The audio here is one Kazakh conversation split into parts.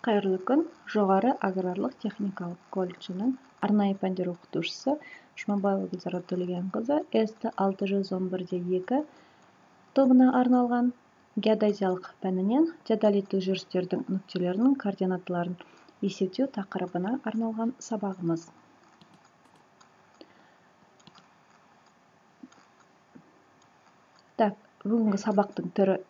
Қайырлы күн! Жоғары аграрлық техникалық колледжінің арнайы пәндер оқытушысы Жұмабаева Гүлзара Төлегенқызы СТ 611-2 тобына арналған геодезиялық пәнінен теодолиттік жүрістердің нүктелерінің координаталарын есептеу тақырыбына арналған сабағымыз. Так, бүгінгі сабақтың түрі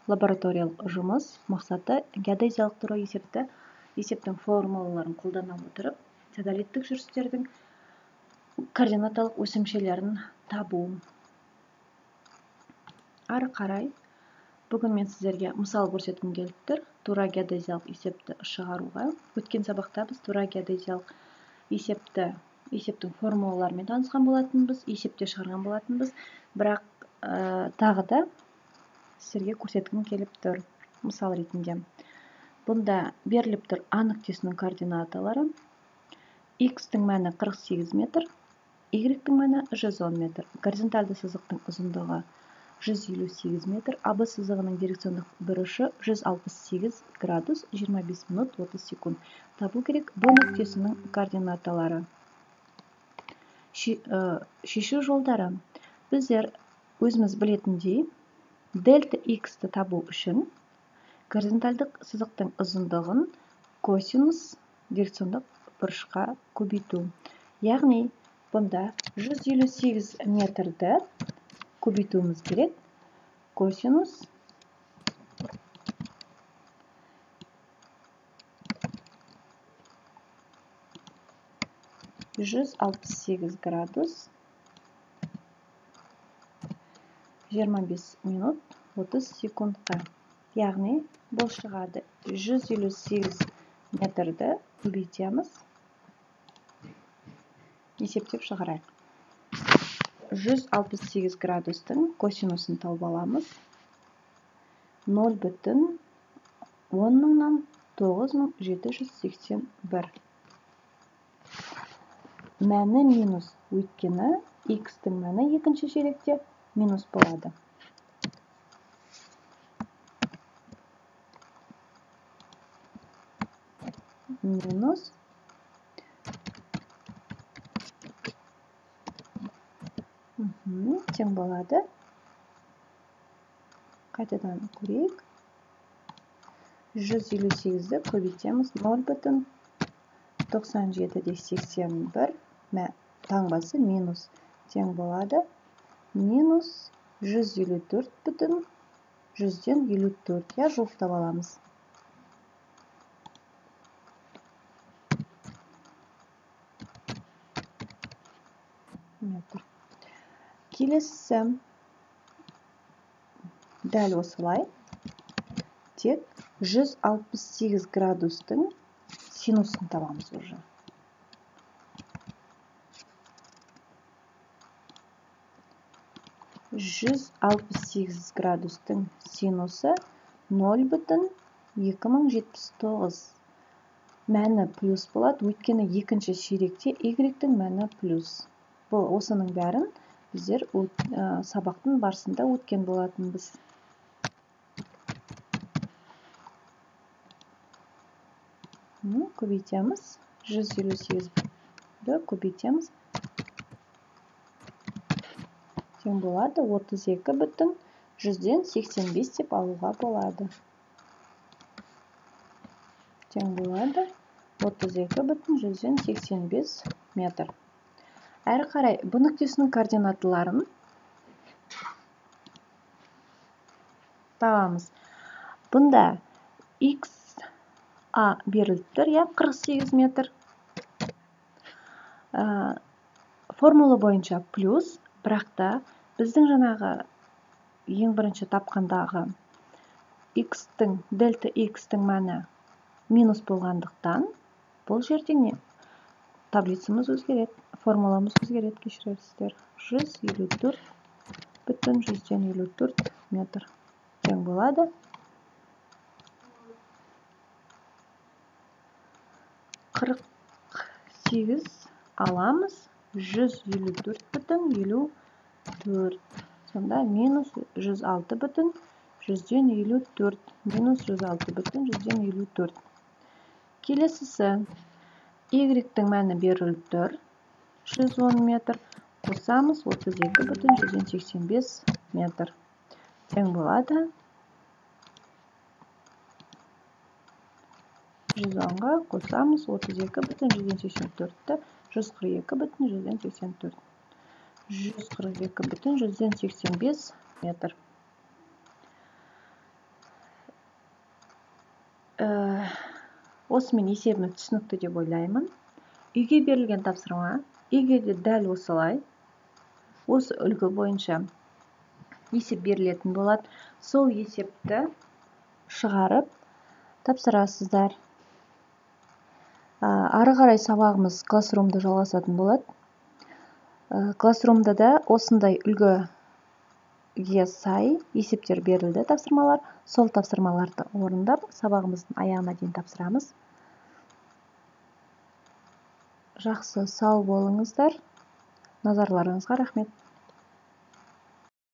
лабораториялық жұмыс, мақсаты геодезиялық тура есептің формулаларын қолдана отырып, теодолиттік жүрістердің координаталық өсімшелерін табу. Ары қарай, бүгін мен сіздерге мысал көрсеткім келіп тұр, тура геодезиялық есепті шығаруға. Өткен сабақта біз тура геодезиялық есептің формулаларымен танысқан болатынбыз, есепте шығарған болатынбыз, бірақ тағы да сіздерге көрсеткім келіп тұр мысал ретінде. Бұнда беріліп тұр А нүктесінің координаталары. X-тің мәні 48 метр, Y-тің мәні 110 метр. Горизонтальды сызықтың ұзындығы 158 метр, АБ сызығының дирекциондық бұрышы 168 градус 25 минут 30 секунд. Табу керек Б нүктесінің координаталары. Шешу жолдары. Біздер өзіміз білетіндей дельта x-ті табу үшін горизонтальдық сызықтың ұзындығын косинус дирекциондық бұрышқа көбейту. Яғни бұнда 158 метрді көбейтуіміз керек. Косинус 168 градус 25 минут 30 секундқа. Яғни бұл шығады 158 метрді көбейтеміз. Есептеп шығарайық. 168 градустың косинусын тауып аламыз. 0,109 781. Мәні минус, өйткені x-тің мәні екінші ширекте минус болады. Минус тең болады. Қайтадан көрейік. 158-ді көбейтеміз 0,9781 таңбасы минус тең болады. Минус 154,154. Я жуықтап аламыз. Метр. Келесі дәл осылай, тек 168 градустың синусын табамыз уже. 168 градустың синусы 0,2079. Мәні плюс болады, өйткені екінші ширекте y-тің мәні плюс. Бұл осының бәрін біздер сабақтың барысында өткен болатынбыз. Көбейтеміз. 158-ді көбейтеміз. Тең болады 32,85 деп алуға болады. Тең болады 32,85 метр. Әрі қарай Б нүктесінің координаталарын табамыз. Бұнда x А беріліп тұр, иә, 48 метр. Формула бойынша плюс, бірақ та біздің жаңағы ең бірінші тапқандағы x-тің, дельта x-тің мәні минус болғандықтан, бұл жерде не? Таблицамыз өзгереді, формуламыз өзгереді, кешірерсіздер. 154,54 метр тең болады. 48 аламыз, 154,54. Сонда минус 106,54, минус 106,54. Келесісі y-тің мәні беріліп тұр. 110 метр. Қосамыз 32,85 метр. Тең болады 110-ға қосамыз 32,84-ті 142,84. 142,85 метр. Осымен есебіміз түсінікті деп ойлаймын. Үйге берілген тапсырма, егер де дәл осылай, осы үлгі бойынша есеп берілетін болады, сол есепті шығарып тапсырасыздар. Ары қарай сабағымыз классрумда жалғасатын болады. Классрумда да осындай үлгіге сай есептер берілді, тапсырмалар. Сол тапсырмаларды орындап, сабағымыздың аяғына дейін тапсырамыз. Жақсы, сау болыңыздар. Назарларыңызға рахмет.